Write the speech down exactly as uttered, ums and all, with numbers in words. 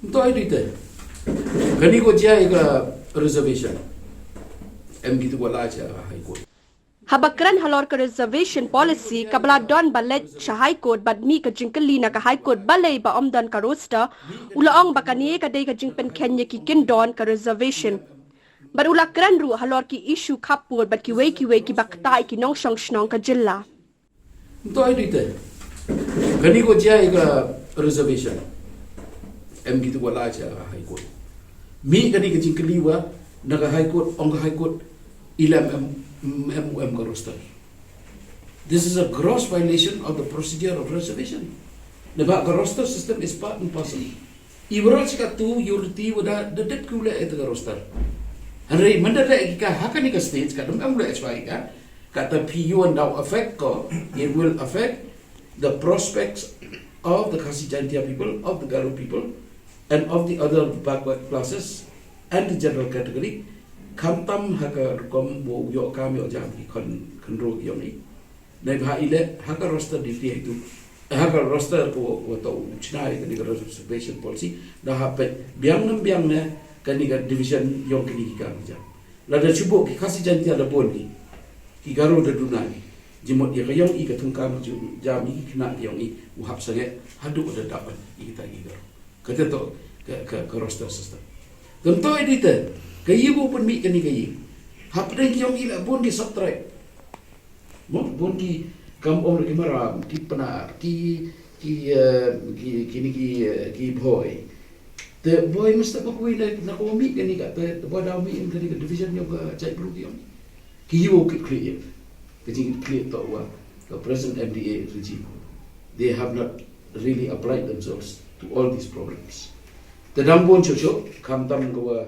Nto ai dite. Kani ko jia ika reservation. Em gitu ko la cha High Court. Haba kren halor ka reservation policy kaba la don ba leit sha High Court bad mih ka jingkylli na ka High Court balei ba ym don ka roster, u la ong ba kane ka dei ka jingpynkheiñ ïa ki kyndon ka reservation. Bad u la kren ruh halor ki issue khappud bad kiwei kiwei kiba ktah ïa ki nongshong shnong ka jylla. Nto ai dite. Kani ko jia ika reservation. Em gitu ko la cha High Court. Mih kani ka jingkylli wa na ka High Court, ong ka High Court, i la em, em, em, em ka roster. This is a gross violation of the procedure of reservation. Naba ka roster system is part and parcel. I waroh shi katto u leh te wa da dep ki u leh ïa ka roster. Hynrei mynta da ki ka ha kani ka stage ka dang em leh shwa ïa ka. Kata phi ïoh nang affect ko, it will affect the prospects of the Khasi Jaintia people, of the Garo people, and of the other backward classes and the general category. Khamtam ha ka rukom wa u ïoh kam ïoh jam ki khynroo ki ïong i. Neibhah i leh ha ka roster duty ha itu. Ha ka roster ko wa to u chna ïa kani ka reservation policy. Da ha peit biang nam biang ne kani ka division ïong kini ki kam ki jam. Lada shu buh ki Khasi Jaintia da bun ki. Ki Garo da duna ki. Jingmut ïa ka ïong i ka thungkam ka ju jam i ki khynnah ïong i u hap sangeh haduh da dap ban i kita ki Garo. Kata to ka, ka, ka roster system. Kynto ai dite ka ïing u pynmih kani ka ïing. Hapdeng ki ïong i la bun ki sub-tribe. Mo, bun ki kam ong ki Maram, ki Pnar, ki, ki, eh, ki, kini ki, eh, ki Bhoi. Te Bhoi mesti ba kawei na, na ka wa mih kani ka, te, te ba da mih kani ka division ïong ka jaitbru ki ïong. Ki ïoh ki khlieh. Ka jingkhlieh to wa ka present M D A regime. They have not really applied themselves to all these problems. Te dang bun shuh shuh, khamtam ka wa